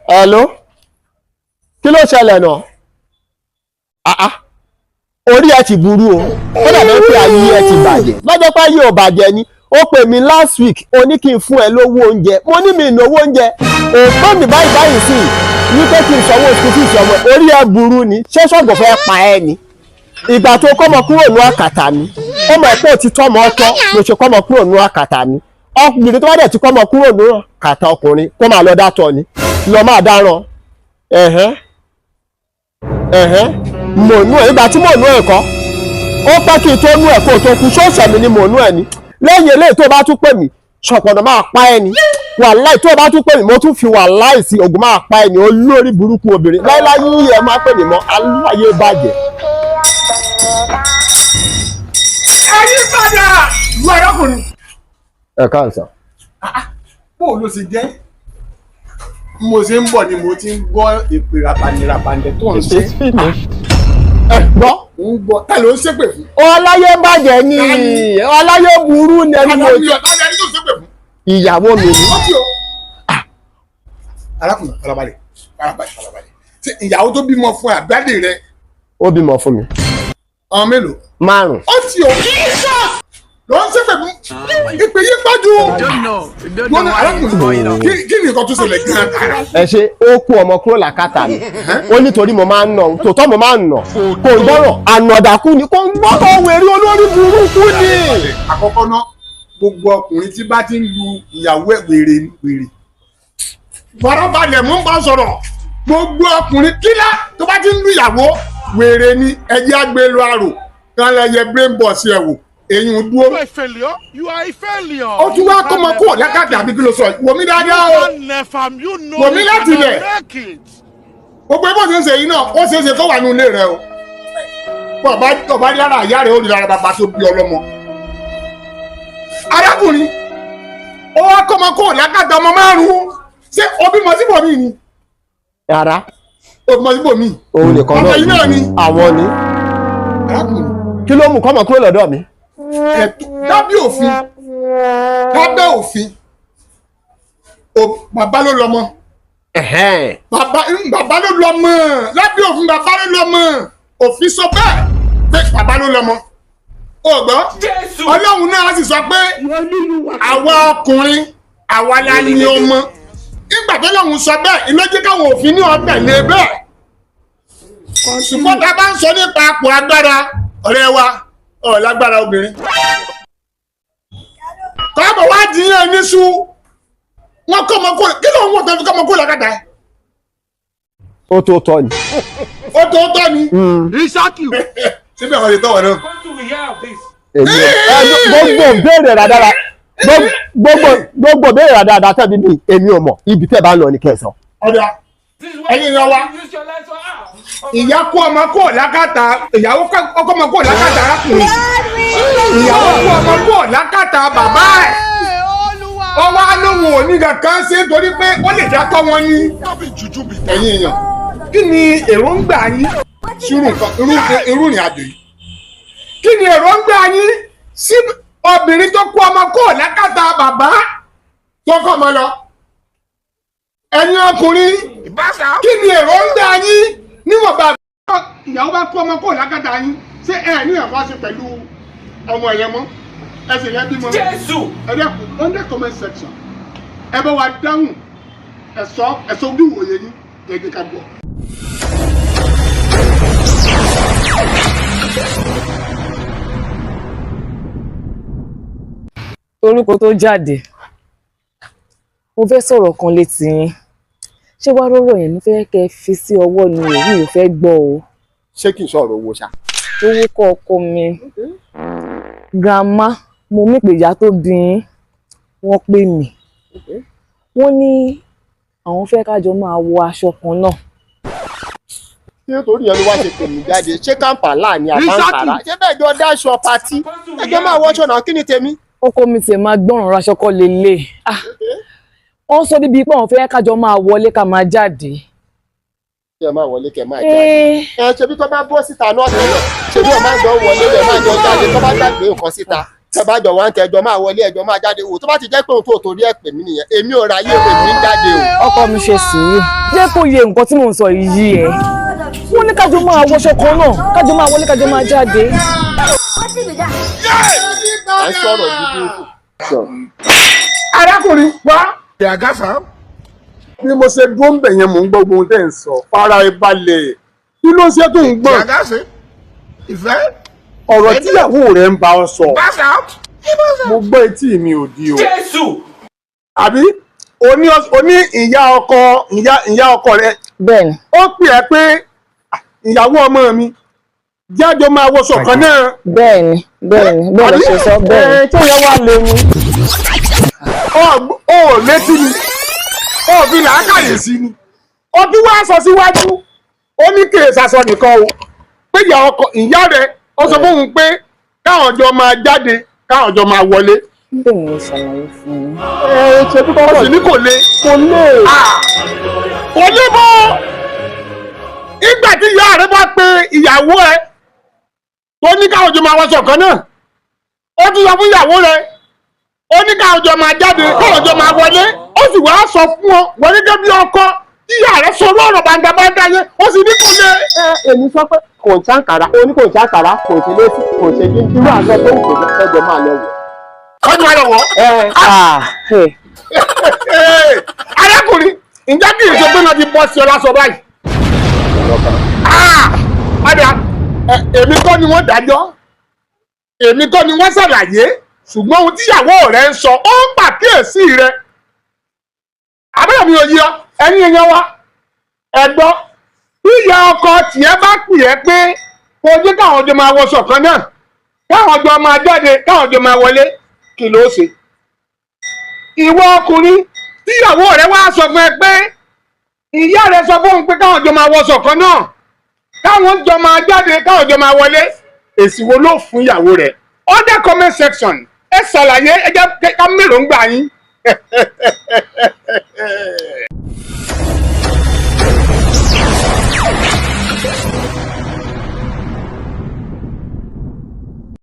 Hello, kí ló ṣẹlẹ̀ náà? Ah ah, orí ẹ ti burú o. Ó dàbí pé ayé ẹ ti bàjẹ́. Lọ́jọ́ pé ayé ò bàjẹ́ ni ó pè mí last week, ó ní kí n fún ẹ lówó oúnjẹ. Mo ní mi ìnáwó oúnjẹ. Ò pè mí báyìí báyìí sí i wípé kí n sanwó school fees ọmọ. Orí ẹ burú ni. Ṣé ṣọ́ọ̀gù fẹ́ pa ẹ ni? Ìgbà tó kọ́mọ kúrò ní àkàtà mi, ó mọ̀ pé ó ti tọ́mọ ọtọ́ ló ṣe kọ́mọ kúrò ní àkàtà mi. Ọkùnrin tó bá dẹ̀ ti kọ́mọ kúrò ní àkàtà ọkùnrin, kó máa lọ dátọ̀ ni, lọ máa dáràn. Ẹ̀hẹ́n ẹ̀hẹ́n, mò nú ẹ̀. Ìgbà tí mò nú ẹ̀ kọ́, ó pẹ́ kí n tó nú ẹ̀ kó o tó kú. Ṣọ́ọ̀ṣẹ̀ mi ni mò nú ẹ̀ ni. Lẹ́yìn eléyìí, tó bá tún pè mí, ṣọ̀pọ̀nà máa pa ẹ́ ni. Wàláì, tó bá tún pè mí, mo tún fi wàláì sí ògùn máa pa ẹ́ ni. Olórí burúkú obìnrin, láíláí yíyẹ ẹ máa pè mí mọ́, aláyé bàjẹ́. Ẹ̀yin padà lu arákùnrin. Ẹ káàsán. Bó ló ṣe jẹ́? Mo ṣe ń bọ̀ ni mo ti ń gbọ́ èpè rabanirabandẹ tó ń ṣe. Ẹ gbọ́. Ń gbọ́, ta ló ń ṣépè fún? Ọláyé bàjẹ́ ni, ọláyé burú ni ẹni mo. Ta ni ẹni tó ń ṣépè fún? Ìyàwó mi ni. Ó ti o. Arákùnrin, farabalẹ̀, farabalẹ̀, farabalẹ̀. Ṣé ìyàwó tó bímọ fún ẹ àgbádì rẹ? Ó bímọ fún mi. Ọmọ mélòó? 5. Ó ti o. Ló ń ṣépè fún ìpè yí pọ́jú. Don't Wọ́n know ní what is going on. arákùnrin, kí ni nǹkan tó ṣẹlẹ̀ gan-an tààrà? Ẹ ṣe, ó kó ọmọ kúrò làkàtà mi. Ó nítorí mo máa ń nà òun. Tòótọ́ mo máa ń nà, kò ń gbọ́rọ̀, ànàdàkú ni, kò ń gbọ́rọ̀, wèrè olórí burúkú ni. Àkọ́kọ́ náà, gbogbo ọkùnrin tí bá ti ń lu ìyàwó ẹ̀, wèrè ni, wèrè. Farabalẹ̀, mú bá sọ̀rọ̀. Gbogbo ọkùnrin kílá tó bá ti ń lu ìyàwó, wèrè ni. Ẹjẹ́ àgbélò àrò kan lẹ́yẹ brain box ẹ̀ wò, èyí ń dúró. You are a failure. You are a failure. Ó tún wá kọ́mọ kúrò lákàtà, àbí kí ló sọ? Wò mí dáadáa o. You know Wò mí you láti cannot ilẹ̀. make it. Gbogbo ẹgbẹ́ òṣèṣe yìí náà, ó ṣeé ṣe kó wà ní ilé rẹ o. Bọ́ọ̀bá ọba lára ìyá rẹ, ó rí lára bàbá tó bí ọlọ́mọ. Arákùnrin, ó wá kọ́mọ kó lákàtà ọmọ 5. Ṣé o bímọ síbòmí ni? Rárá. O bímọ síbòmí? Òun nìkan. Ọmọ yìí náà ni. Àwọn ni. Arákùnrin, Kí ló mú kọ́mọ kúrò lọ́dọ̀ mi? Ẹ̀tọ́ lábẹ́ òfin, lábẹ́ òfin, bàbá ló lọ́mọ. Ẹ̀hẹ́n. Bàbá ló lọ́mọ. Lábẹ́ òfin, bàbá ló lọ́mọ. Òfin sọ bẹ́ẹ̀ pé bàbá ló lọ́mọ. O gbọ́, Ọlọ́run náà sì sọ pé àwa ọkùnrin, àwa la ní ọmọ. Nígbà tó lọ́run sọ bẹ́ẹ̀, iná jẹ́ káwọn òfin ní ọbẹ̀ lé bẹ́ẹ̀. Ṣùgbọ́n tá a bá ń sọ nípa àpò agbára, ọ̀rẹ́ wa, ọ̀ lágbára obìnrin kọ́mọ wá jiyàn níṣu. Wọn kọ́mọ kó, kí ló ń wọ̀ tó fi kọ́mọ kó làkàtà ẹ̀? Ó tó tọ́ ni. Ó tó tọ́ ni. Isaki. Síbẹ̀ wọ́n ti tọ́wọ̀ náà. Èmi ò ẹ gbogbo béèrè rádára, gbogbo béèrè rádára tẹ́bi mi, èmi ò mọ̀ ibi tẹ́ bá ń lọ ní kẹsàn. Ọ̀dà, ẹ̀yin ìyá wa, ìyá kó ọmọ kó lákàtà, ìyàwó kó ọmọ kó lákàtà arákùnrin, ìyàwó kó ọmọ kó lákàtà bàbá ẹ̀. Ó wá lóhùn òní kankan ṣe nítorí pé ó lè dá tọ́ wọn ní. Ẹ̀yin èèyàn, kí ni èròǹgbà yín sírù nǹkan irú ìrìn àjò yìí? Kí ni èròǹgbà yín sí obìnrin tó kó ọmọ kó lákàtà bàbá tó kọ́ ọmọ lọ? Ẹ̀yin ọkùnrin, kí ni èròǹgbà yín níwọ̀n bá ìyàwó bá kó ọmọ kó lákàtà yín? Ṣé ẹ ní ẹ̀fọ́ ṣe pẹ̀lú ọmọ ẹ̀yẹ mọ́? Ẹ sì rẹ́ bímọ. Jésù. Ẹ dẹ́kun, under comment section, ẹ bá wa dáhùn, ẹ sọ, ẹ sọ ojú ìwòye yín gẹ́gẹ́ ká gbọ́. Orúkọ tó jáde, mo fẹ́ sọ̀rọ̀ kan létí yín. Ṣé wàá rọ́rọ̀ yẹn mo fẹ́ kẹ́ ẹ fi sí ọwọ́ ni o, mi ò fẹ́ gbọ́ o. Ṣé kì í sọ̀rọ̀ owó ṣá? Owó kọ́, ọkọ mi. Grandma, mo mí pé ìyá tó bí yín, wọ́n pè mí, wọ́n ní àwọn fẹ́ kájọ máa wọ aṣọ kan náà. Ṣé torí ẹ ló wá ṣe pè mí jáde? Ṣé Kàǹpálà ni àbáǹkàrà? Ṣé bẹ́ẹ̀ jọ dáṣọ party, ẹjọ́ máa wọṣọ náà, kí ni tèmi? Ọkọ mi tiẹ̀ máa gbọ́ràn, raṣọ kọ́ lélẹ̀. Ah, wọ́n sọ níbi pé àwọn fẹ́ kájọ máa wọlé ká máa jáde. Kí ẹ máa wọlé, kẹ máa jáde? Eh, Ẹ ṣebí tó bá bọ́ síta náà tẹ́lẹ̀, ṣebí ẹ máa jọ wọlé, ẹ máa jọ jáde, tó bá gbàgbé nǹkan síta, Tẹ bá jọ wá ń tẹ ẹjọ́ máa wọlé, ẹjọ́ máa jáde wò. Tó bá ti jẹ́ pé òun tó torí ẹ̀ pè mí nìyẹn, èmi ò ráyè, èmi ń jáde o. Ọkọ mi, ṣe sùúrù, jẹ́ kó yẹ nǹkan tí mò ń sọ yìí ẹ̀. Wọ́n ní kájọ máa wọṣọ kan náà, kájọ máa wọlé, kájọ máa jáde. À ń sọ̀rọ̀ gidi. Arákùnrin wá. Yàgàfà. Bí mo ṣe dúró ń bẹ̀ yẹn, mò ń gbọ́ gbogbo ohun tẹ́ ń sọ. Fara ẹ balẹ̀, kí ló ṣe tó ń gbọ̀n? Yàgàfà. Ìfẹ́. Ọ̀rọ̀ tíyàwó rẹ̀ ń bá ọ sọ, Pass out. mo gbọ́, etí mi ò di o. Àbí oní ìyá ọkọ, ìyá ọkọ rẹ Bẹ́ẹ̀ni. ó pè ẹ́ pé, "Ah, ìyàwó ọmọ mi, jájọ máa wọṣọ kan náà." Bẹ́ẹ̀ni, bẹ́ẹ̀ lọ ṣe sọ, bẹ́ẹ̀ni. Ẹ tó yẹ wá lé ní. Ó ò létí ni, ó fi làákàyè sí ni. Ó tún wá sọ síwájú, ó ní kì í sasọ nìkan o, pé ìyá ọkọ, ìyá rẹ, ó sọ fóun pé káwọn jọ máa jáde, káwọn jọ máa wọlé. Bẹ́ẹ̀ ni mo ṣàlàyé fún yín. Ẹ ṣe bí Ó kọ́kọ́ sì ní kò le. Kò lè. Kò lè bọ́. Ìgbà tí ìyá rẹ bá pe ìyàwó ẹ tó ní káwọn jọ máa wọṣọ kan náà, ó tún sọ fún ìyàwó rẹ, ó ní káwọn jọ máa jáde, káwọn jọ máa wọlé, ó sì wá sọ fún ọ wọ́n gẹ́gẹ́ bí ọkọ tí ìyá rẹ sọ lọ́rọ̀ bàǹdàbàǹdà yẹn, ó sì ní kò lè. Ẹ èmi sọ pé kò ń ṣàǹkàrà, ó ní kò ń ṣàǹkàrà, kò ń ṣe létí, kò ń ṣe bí irú àṣọ tó ń kò jẹ́ ẹjọ́ máa lọ wọ̀. Kọjú wa lọ wọ. Ẹ Ah, hey. Arákùnrin, ǹjẹ́ kì í ṣe pé náà ti bọ́ sí ọ lásọ báyìí? Ah! Padà, èmi kọ́ ni wọ́n dájọ́, èmi kọ́ ni wọ́n ṣàlàyé, ṣùgbọ́n ohun tíyàwó rẹ̀ ń sọ, ó ń pàkíyèsí rẹ̀. Àbúrò mi ò yí ọ. Ẹ̀yin èèyàn wa, ẹ gbọ́, bí ìyá ọkọ tiẹ̀ bá pè é pé kò jẹ́ káwọn jọ máa wọṣọ kan náà, káwọn jọ máa jáde, káwọn jọ máa wọlé, kí ló ṣe? Ìwọ ọkùnrin tíyàwó rẹ̀ wá sọ fún ẹ pé ìyá rẹ̀ sọ fóun pé káwọn jọ máa wọṣọ kan náà, káwọn jọ máa jáde, káwọn jọ máa wọlé, èsì wo ló fún ìyàwó rẹ̀? Under comment section, ẹ ṣàlàyé, ẹ jẹ́ ká mélòó ń gbà yín.